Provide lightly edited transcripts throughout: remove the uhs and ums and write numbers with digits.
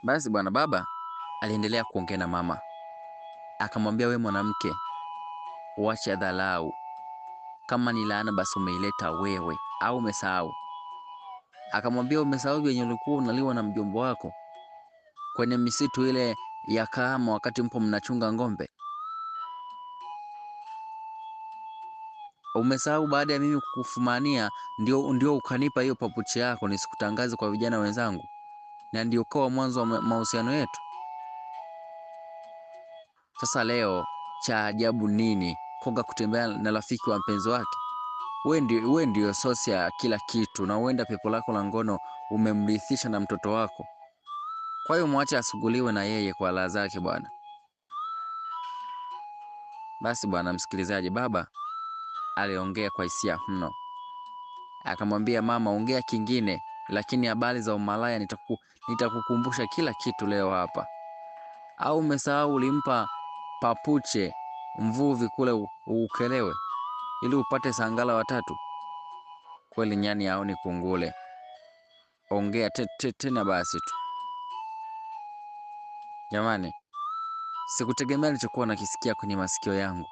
Basi bwana, baba aliendelea kuongea na mama, akamwambia, we mwanamke, wacha dharau. Kama ni laana basi umeileta wewe, au umesahau? Akamwambia, umesahau vyenye ulikuwa unaliwa na mjomba wako kwenye misitu ile ya Kahama wakati mpo mnachunga ng'ombe? Umesahau baada ya mimi kukufumania ndio ukanipa hiyo papuchi yako nisikutangaze kwa vijana wenzangu, na ndio ukawa mwanzo wa mahusiano yetu? Sasa leo cha ajabu nini Koga kutembea na rafiki wa mpenzi wake? We ndio sosi ya kila kitu, na huenda pepo lako la ngono umemrithisha na mtoto wako. Kwa hiyo mwache asuguliwe na yeye kwa raha zake bwana. Basi bwana msikilizaji, baba aliongea kwa hisia mno, akamwambia mama, ongea kingine, lakini habari za umalaya nitakukumbusha kila kitu leo hapa. Au umesahau ulimpa papuche mvuvi kule Ukelewe ili upate sangala watatu? Kweli nyani haoni kungule. Ongea tena basi tu. Jamani, sikutegemea nilichokuwa nakisikia kwenye masikio yangu.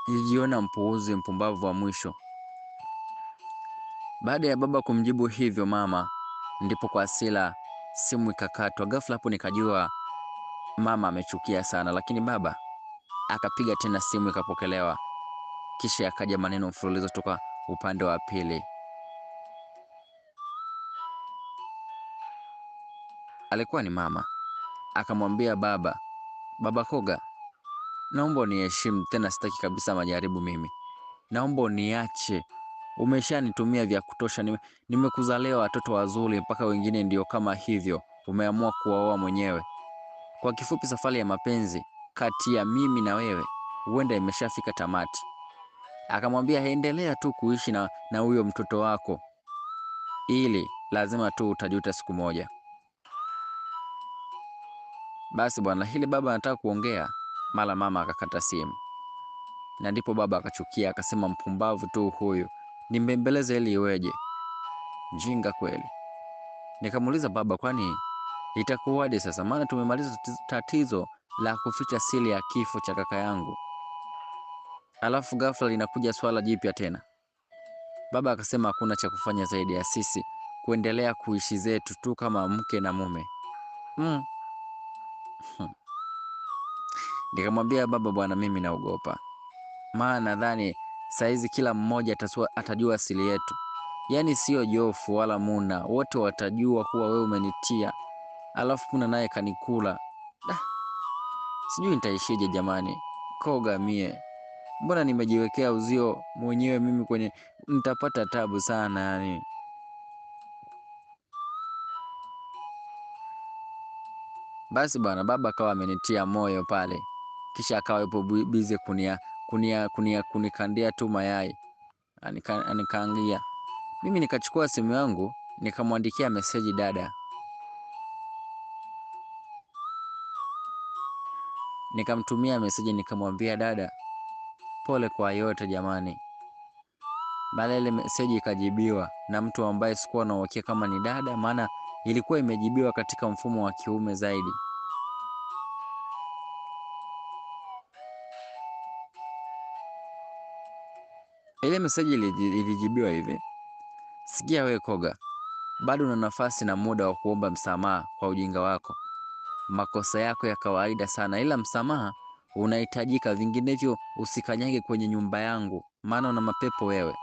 Nilijiona mpuuzi mpumbavu wa mwisho. Baada ya baba kumjibu hivyo mama, ndipo kwa hasira simu ikakatwa. Ghafla hapo nikajua mama amechukia sana, lakini baba akapiga tena simu ikapokelewa. Kisha yakaja maneno mfululizo toka upande wa pili. Alikuwa ni mama. Akamwambia baba, Baba Koga, naomba uniheshimu tena, sitaki kabisa majaribu mimi. Naomba uniache. Umeshanitumia vya kutosha, nimekuzalia watoto wazuri mpaka wengine ndio kama hivyo, umeamua kuwaoa mwenyewe. Kwa kifupi, safari ya mapenzi kati ya mimi na wewe huenda imeshafika tamati. Akamwambia endelea tu kuishi na huyo mtoto wako, ili lazima tu utajuta siku moja. Basi bwana, hili baba anataka kuongea, mara mama akakata simu. Na ndipo baba akachukia, akasema mpumbavu tu huyu, nimbembeleze ili iweje? Mjinga kweli. Nikamuuliza baba, kwani itakuwaje sasa? Maana tumemaliza tatizo la kuficha siri ya kifo cha kaka yangu, alafu ghafla linakuja swala jipya tena. Baba akasema hakuna cha kufanya zaidi ya sisi kuendelea kuishi zetu tu kama mke na mume. Nikamwambia baba, bwana, mimi naogopa, maana nadhani saizi kila mmoja atajua asili yetu. Yaani sio Jofu wala Muna, wote watajua kuwa wewe umenitia, alafu Muna naye kanikula. Sijui nitaishije jamani. Koga mie, mbona nimejiwekea uzio mwenyewe mimi kwenye, nitapata tabu sana yani. Basi bwana, baba akawa amenitia moyo pale, kisha akawa yupo busy kunikandia tu mayai, anikaangia. Mimi nikachukua simu yangu nikamwandikia meseji dada, nikamtumia meseji nikamwambia, dada, pole kwa yote jamani. Baada ile meseji ikajibiwa na mtu ambaye sikuwa na uhakika kama ni dada, maana ilikuwa imejibiwa katika mfumo wa kiume zaidi. Ile meseji ilijibiwa hivi: sikia we Koga, bado una nafasi na muda wa kuomba msamaha kwa ujinga wako. Makosa yako ya kawaida sana, ila msamaha unahitajika, vinginevyo usikanyage kwenye nyumba yangu, maana una mapepo wewe.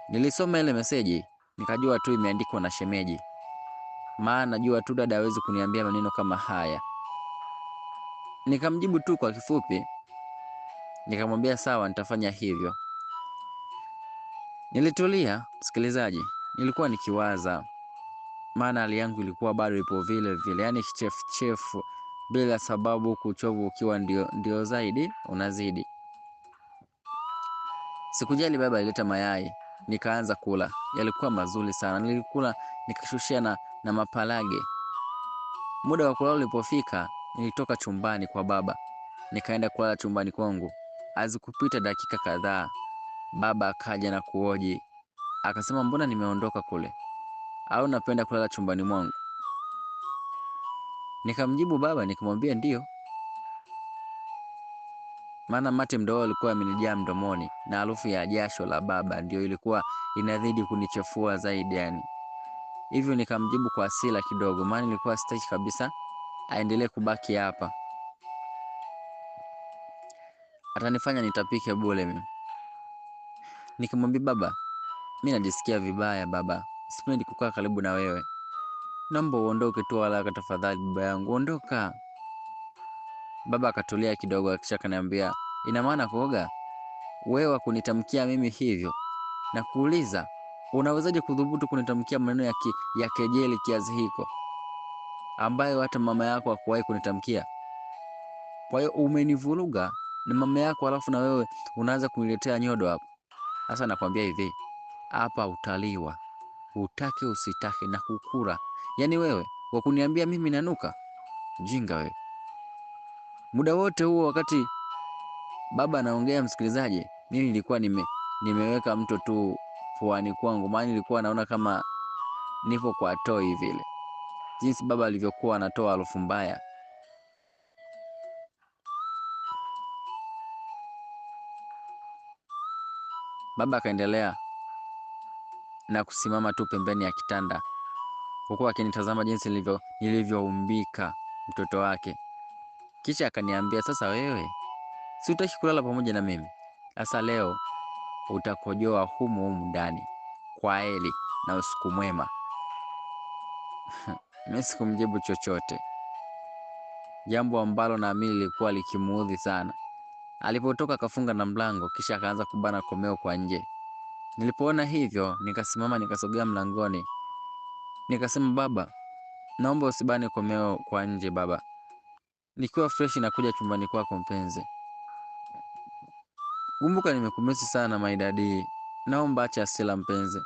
Nilisoma ile meseji nikajua tu imeandikwa na shemeji, maana najua tu dada hawezi kuniambia maneno kama haya. Nikamjibu tu kwa kifupi, nikamwambia sawa, nitafanya hivyo. Nilitulia msikilizaji, nilikuwa nikiwaza, maana hali yangu ilikuwa bado ipo vile vile, yani kichefuchefu bila sababu, huku uchovu ukiwa ndio zaidi unazidi. Sikujali baba alileta mayai, nikaanza kula. Yalikuwa mazuri sana, nilikula nikashushia na mapalage. Muda wa kulala ulipofika, nilitoka chumbani kwa baba nikaenda kulala chumbani kwangu. Hazikupita dakika kadhaa, baba akaja na kuoji, akasema mbona nimeondoka kule, au napenda kulala chumbani mwangu? Nikamjibu baba nikamwambia ndio. Maana mate mdomo alikuwa amenijaa mdomoni na harufu ya jasho la baba ndio ilikuwa inazidi kunichafua zaidi yani. Hivyo nikamjibu kwa hasira kidogo, maana nilikuwa sitaki kabisa aendelee kubaki hapa. Atanifanya nitapike bure mimi. Nikamwambia baba, mimi najisikia vibaya baba, sipendi kukaa karibu na wewe. Naomba uondoke tu haraka tafadhali baba yangu, ondoka. Baba akatulia kidogo kisha akaniambia, ina maana Koga, wewe kunitamkia mimi hivyo na kuuliza, unawezaje kudhubutu kunitamkia maneno ya kejeli kiasi hiko ambayo hata mama yako hakuwahi kunitamkia? Kwa hiyo umenivuruga na mama yako, alafu na wewe unaanza kuniletea nyodo hapo. Sasa nakwambia hivi, hapa utaliwa, utake usitake, na kukura. Yaani wewe wa kuniambia mimi nanuka? Jinga wewe. Muda wote huo wakati baba anaongea, msikilizaji, mimi nilikuwa nimeweka mto tu puani kwangu, maana nilikuwa naona kama nipo kwa toi vile, jinsi baba alivyokuwa anatoa harufu mbaya. Baba akaendelea na kusimama tu pembeni ya kitanda huku akinitazama jinsi nilivyoumbika mtoto wake. Kisha akaniambia, sasa wewe si hutaki kulala pamoja na mimi? Sasa leo utakojoa humu humu ndani. Kwaheri na usiku mwema. Mimi sikumjibu chochote, jambo ambalo naamini lilikuwa likimuudhi sana. Alipotoka akafunga na mlango, kisha akaanza kubana komeo kwa nje. Nilipoona hivyo nikasimama nikasogea mlangoni. Nikasema, baba, naomba usibane komeo kwa nje baba. Nikiwa fresh nakuja chumbani kwako mpenzi. Kumbuka nimekumisi sana my daddy. Naomba acha hasira mpenzi.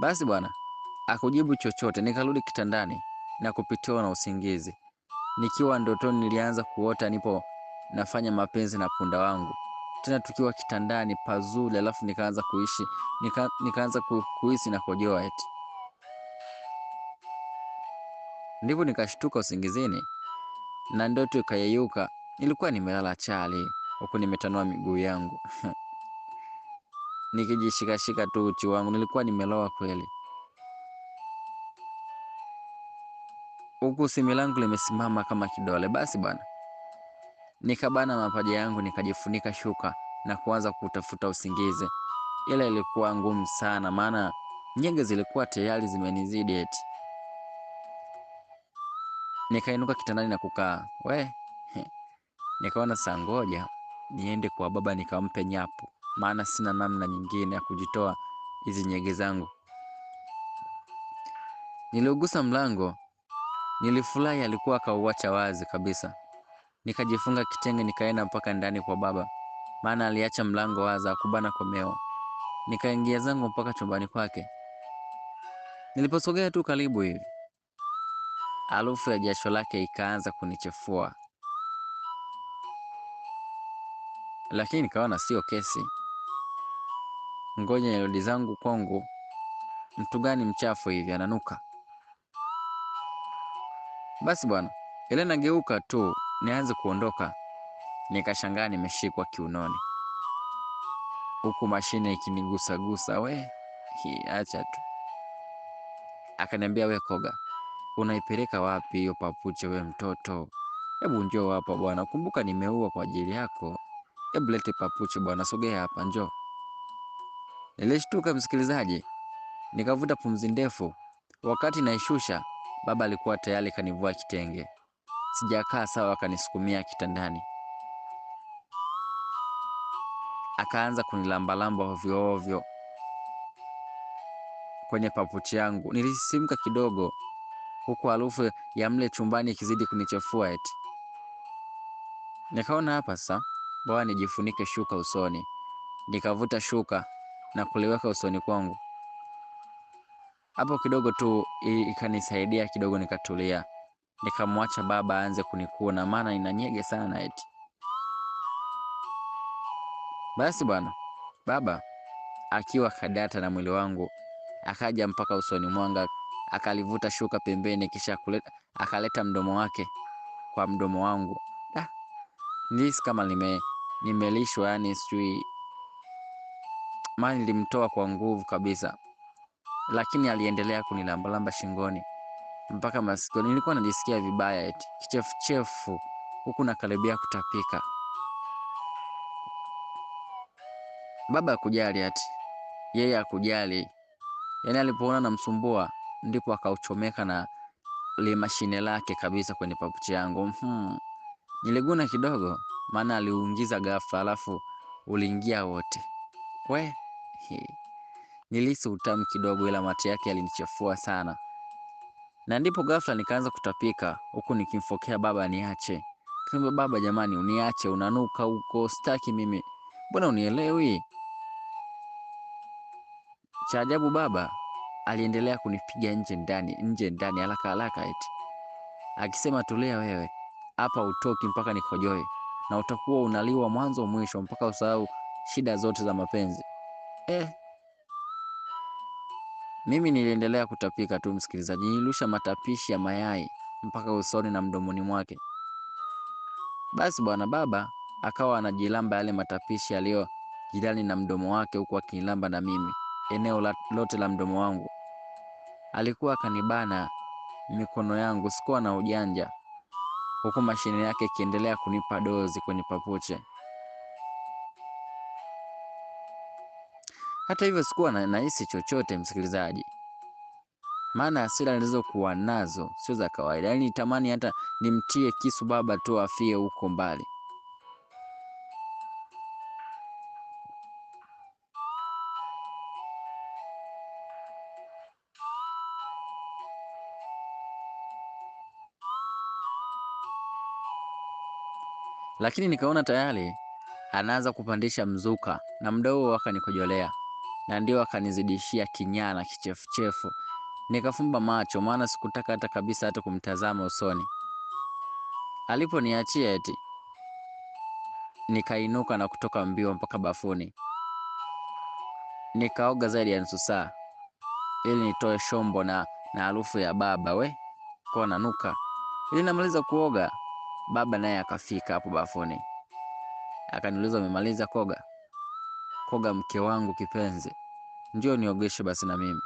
Basi bwana, akujibu chochote. Nikarudi kitandani na kupitiwa na usingizi. Nikiwa ndotoni nilianza kuota nipo nafanya mapenzi na punda wangu. Tena tukiwa kitandani pazuri, alafu nikaanza kuishi, nikaanza kuhisi na kojoa eti. Ndipo nikashtuka usingizini na ndoto ikayeyuka. Nilikuwa nimelala chali huku nimetanua miguu yangu. Nikijishikashika tu uchi wangu, nilikuwa nimeloa kweli. Huku simi langu limesimama kama kidole. Basi bwana, nikabana mapaja yangu nikajifunika shuka na kuanza kutafuta usingizi. Ila ilikuwa ngumu sana, maana nyege zilikuwa tayari zimenizidi eti. Nikainuka kitandani na kukaa. We, nikaona saa ngoja niende kwa baba nikampe nyapo, maana sina namna nyingine ya kujitoa hizi nyege zangu. Niliugusa mlango, nilifurahi alikuwa akauacha wazi kabisa. Nikajifunga kitenge nikaenda mpaka ndani kwa baba, maana aliacha mlango wazi akubana komeo. Nikaingia zangu mpaka chumbani kwake. Niliposogea tu karibu hivi, harufu ya jasho lake ikaanza kunichefua. Lakini nikaona sio kesi, ngoja nirudi zangu kwangu. Mtu gani mchafu hivi ananuka? Basi bwana, ile nageuka tu nianze kuondoka, nikashangaa nimeshikwa kiunoni, huku mashine ikinigusagusa. We, acha tu. Akaniambia, we Koga, unaipeleka wapi hiyo papuche we mtoto? Hebu njoo hapa bwana, kumbuka nimeua kwa ajili yako. Hebu lete papuche bwana, sogea hapa, njoo. Nilishtuka msikilizaji, nikavuta pumzi ndefu. Wakati naishusha, baba alikuwa tayari kanivua kitenge. Sijakaa sawa, akanisukumia kitandani, akaanza kunilambalamba ovyo ovyo kwenye papuchi yangu. Nilisisimka kidogo, huku harufu ya mle chumbani ikizidi kunichafua eti. Nikaona hapa sasa bora nijifunike shuka usoni. Nikavuta shuka na kuliweka usoni kwangu. Hapo kidogo tu ikanisaidia kidogo, nikatulia. Nikamwacha baba aanze kunikuna, maana ina nyege sana eti. Basi bwana, baba akiwa kadata na mwili wangu akaja mpaka usoni mwanga, Akalivuta shuka pembeni kisha akaleta mdomo wake kwa mdomo wangu. Nilihisi kama nimelishwa, yani sijui, maana nilimtoa kwa nguvu kabisa. Lakini aliendelea kunilambalamba shingoni mpaka masikioni. Nilikuwa najisikia vibaya eti kichefuchefu, huku nakaribia kutapika. Baba hakujali ati, yeye hakujali. Yani alipoona namsumbua ndipo akauchomeka na limashine lake kabisa kwenye papuchi yangu. Niliguna kidogo, maana aliuingiza ghafla alafu uliingia wote. We, nilihisi utamu kidogo, ila mate yake yalinichafua sana. Na ndipo ghafla nikaanza kutapika huku nikimfokea baba niache. Kumbe baba, jamani, uniache, unanuka huko, sitaki mimi. Mbona unielewi? Cha ajabu baba aliendelea kunipiga nje ndani, nje ndani, haraka haraka eti. Akisema tulia wewe, hapa utoki mpaka nikojoe, na utakuwa unaliwa mwanzo mwisho mpaka usahau shida zote za mapenzi. Mimi niliendelea kutapika tu msikilizaji, nilirusha matapishi ya mayai mpaka usoni na mdomoni mwake. Basi bwana, baba akawa anajilamba yale matapishi yaliyo jirani na mdomo wake, huku akinilamba na mimi eneo lote la mdomo wangu. Alikuwa akanibana mikono yangu, sikuwa na ujanja, huku mashine yake ikiendelea kunipa dozi kwenye papuche. Hata hivyo sikuwa nahisi chochote msikilizaji, maana hasira nilizokuwa nazo sio za kawaida. Yaani nitamani hata nimtie kisu baba tu afie huko mbali. Lakini nikaona tayari anaanza kupandisha mzuka, na muda huo akanikojolea, na ndio akanizidishia kinyaa na kichefuchefu. Nikafumba macho, maana sikutaka hata kabisa hata kumtazama usoni. Aliponiachia eti nikainuka na kutoka mbio mpaka bafuni. Nikaoga zaidi ya nusu saa ili nitoe shombo na harufu ya baba we kwa nanuka. Ili namaliza kuoga, baba naye akafika hapo bafuni. Akaniuliza, umemaliza koga? Koga mke wangu kipenzi, njoo niogeshe basi na mimi.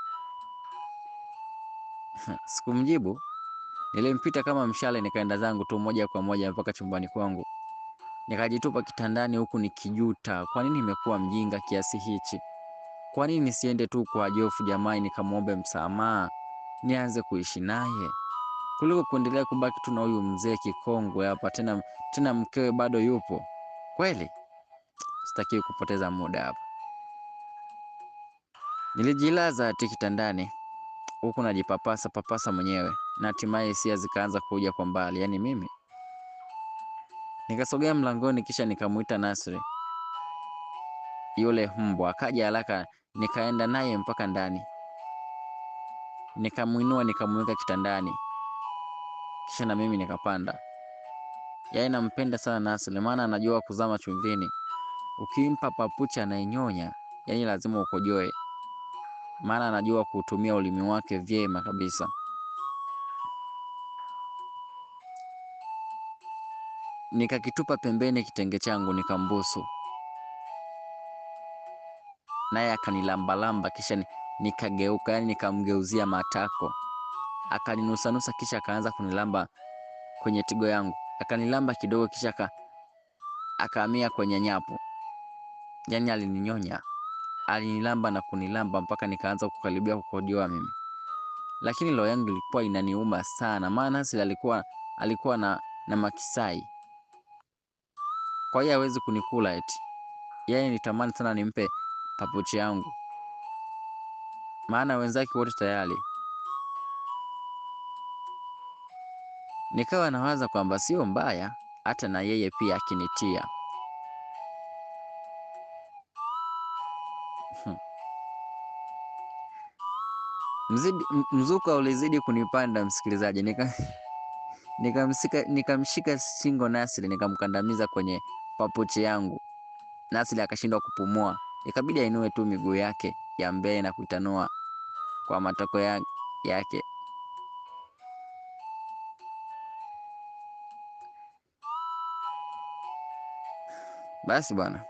Sikumjibu. Nilimpita kama mshale, nikaenda zangu tu moja kwa moja mpaka chumbani kwangu. Nikajitupa kitandani huku nikijuta, kwa nini nimekuwa mjinga kiasi hichi? Kwa nini nisiende tu kwa Jofu jamani nikamuombe msamaha, nianze kuishi naye, kuliko kuendelea kubaki tu na huyu mzee kikongwe hapa, tena mkewe bado yupo. Kweli sitaki kupoteza muda hapa. Nilijilaza hati kitandani huku najipapasa papasa mwenyewe, na hatimaye hisia zikaanza kuja kwa mbali, yani mimi. Nikasogea mlangoni kisha nikamuita Nasri, yule mbwa. Akaja haraka, nikaenda naye mpaka ndani. Nikamuinua nikamuweka kitandani, kisha na mimi nikapanda. Yaani nampenda sana Nasri, maana anajua kuzama chumvini. Ukimpa papucha anainyonya, yani lazima ukojoe, maana anajua kutumia ulimi wake vyema kabisa. Nikakitupa pembeni kitenge changu nikambusu, naye akanilambalamba, kisha nikageuka, yani nikamgeuzia matako. Akaninusanusa kisha akaanza kunilamba kwenye tigo yangu. Akanilamba kidogo kisha akahamia kwenye nyapo. Yani alininyonya, alinilamba na kunilamba mpaka nikaanza kukaribia kukojoa mimi. Lakini roho yangu ilikuwa inaniuma sana, maana Nasri alikuwa na makisai. Kwa hiyo hawezi kunikula eti. Yeye nitamani sana nimpe papuchi yangu, maana wenzake wote tayari. Nikawa nawaza kwamba sio mbaya hata na yeye pia akinitia. Mzuka ulizidi kunipanda msikilizaji. Nikamshika shingo Nasri nikamkandamiza kwenye papuchi yangu. Nasri akashindwa kupumua, ikabidi ainue tu miguu yake ya mbele na kuitanua kwa matako yake. Basi bwana,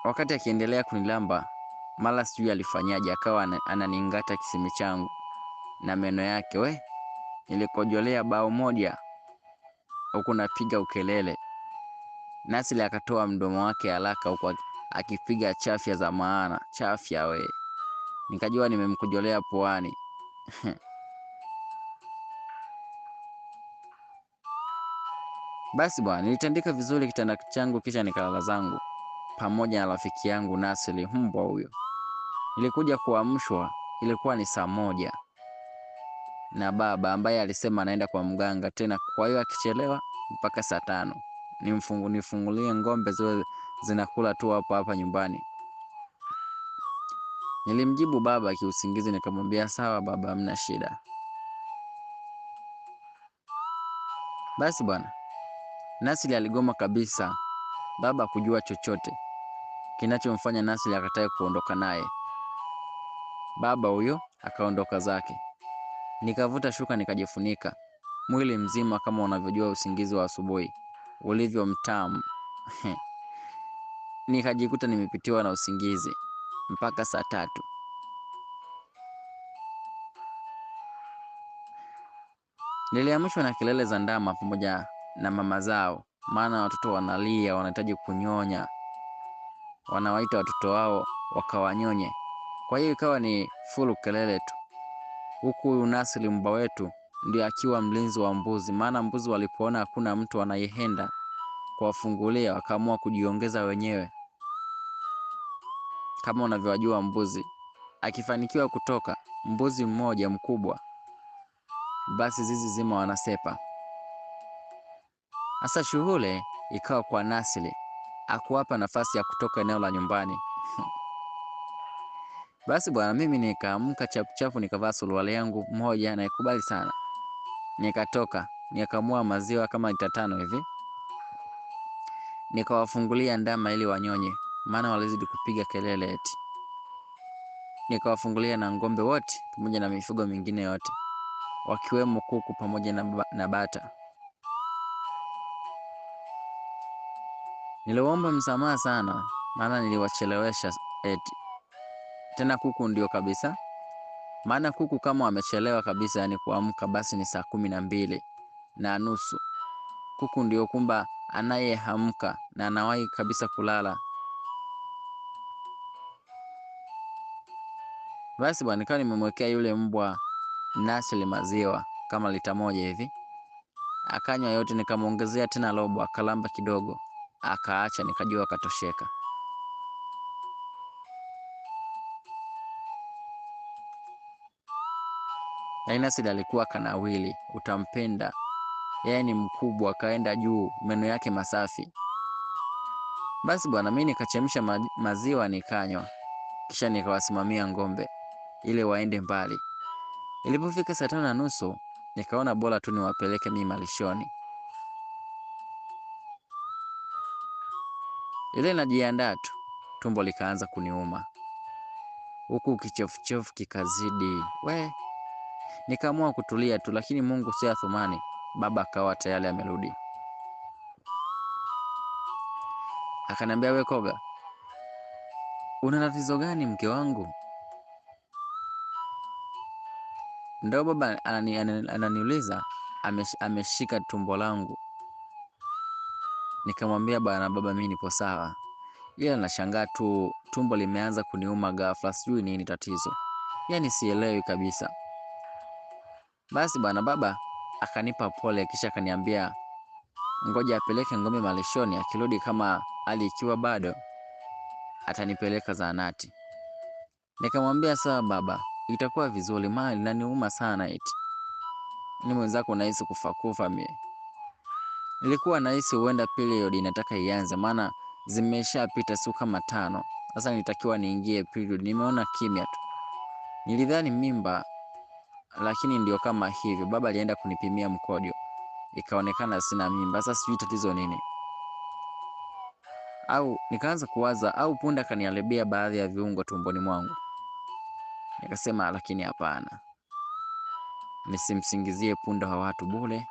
wakati akiendelea kunilamba, mara sijui alifanyaje, akawa ananingata kisimi changu na meno yake. We, nilikojolea bao moja huku napiga ukelele. Nasili akatoa mdomo wake haraka huku akipiga chafya za maana. Chafya we. Nikajua nimemkojolea puani. Basi bwana, nilitandika vizuri kitanda changu kisha nikalala zangu pamoja na rafiki yangu Nasili, mbwa huyo. Nilikuja kuamshwa ilikuwa ni 1:00 na baba ambaye alisema anaenda kwa mganga tena, kwa hiyo akichelewa mpaka 5:00 nifungulie ng'ombe ziwe zinakula tu hapa hapa nyumbani. Nilimjibu baba kiusingizi nikamwambia sawa baba, hamna shida. Basi bwana, Nasili aligoma kabisa baba kujua chochote kinachomfanya Nasili akatae kuondoka naye. Baba huyo akaondoka zake. Nikavuta shuka nikajifunika mwili mzima, kama unavyojua usingizi wa asubuhi ulivyo mtamu. Nikajikuta nimepitiwa na usingizi mpaka 3:00. Niliamshwa na kelele za ndama pamoja na mama zao, maana watoto wanalia, wanahitaji kunyonya. Wanawaita watoto wao wakawanyonye. Kwa hiyo ikawa ni full kelele tu. Huku Nasili mbwa wetu ndiye akiwa mlinzi wa mbuzi, maana mbuzi walipoona hakuna mtu anayehenda kuwafungulia wakaamua kujiongeza wenyewe. Kama unavyojua mbuzi, akifanikiwa kutoka mbuzi mmoja mkubwa, basi zizi zima wanasepa. Sasa shughuli ikawa kwa Nasili, hakuwapa nafasi ya kutoka eneo la nyumbani. Basi bwana, mimi nikaamka chapu chapu, nikavaa suruali yangu moja naikubali sana. Nikatoka, nikakamua maziwa kama lita 5 hivi. Nikawafungulia ndama ili wanyonye, maana walizidi kupiga kelele eti. Nikawafungulia na ng'ombe wote pamoja na mifugo mingine yote, wakiwemo kuku pamoja na bata. Niliwaomba msamaha sana, maana niliwachelewesha eti. Tena kuku ndio kabisa, maana kuku kama wamechelewa kabisa yani kuamka, basi ni 12:30. Kuku ndio kumba anayeamka na anawahi kabisa kulala. Basi bwana, nikawa nimemwekea yule mbwa Nasili maziwa kama lita 1 hivi. Akanywa yote, nikamuongezea tena robo, akalamba kidogo, akaacha, nikajua akatosheka. Nasili alikuwa kanawili, utampenda. Yeye ni mkubwa, akaenda juu, meno yake masafi. Basi bwana, mimi nikachemsha maziwa nikanywa, kisha nikawasimamia ng'ombe ili waende mbali. Ilipofika 5:30 nikaona bora tu niwapeleke mimi malishoni. Ile najiandaa tu, tumbo likaanza kuniuma, huku kichefuchefu kikazidi. We, nikaamua kutulia tu, lakini Mungu si Athumani, baba akawa tayari amerudi. Akaniambia, we Koga, una tatizo gani mke wangu? Ndio baba ananiuliza, ameshika tumbo langu. Nikamwambia bwana baba, mimi nipo sawa, ila nashangaa tu tumbo limeanza kuniuma ghafla, sijui nini tatizo, yani sielewi kabisa. Basi bwana baba akanipa pole, kisha akaniambia ngoja apeleke ng'ombe malishoni, akirudi kama hali ikiwa bado atanipeleka zahanati. Nikamwambia sawa baba, itakuwa vizuri, maana inaniuma sana eti. Ni mwenzako nahisi kufa kufa mie. Nilikuwa nahisi huenda period inataka ianze, maana zimeshapita siku kama 5. Sasa nitakiwa niingie period, nimeona kimya tu. Nilidhani mimba, lakini ndio kama hivyo. Baba alienda kunipimia mkojo, ikaonekana sina mimba. Sasa sijui tatizo nini. Au nikaanza kuwaza, au punda kaniharibia baadhi ya viungo tumboni mwangu. Nikasema lakini hapana, nisimsingizie punda wa watu bure.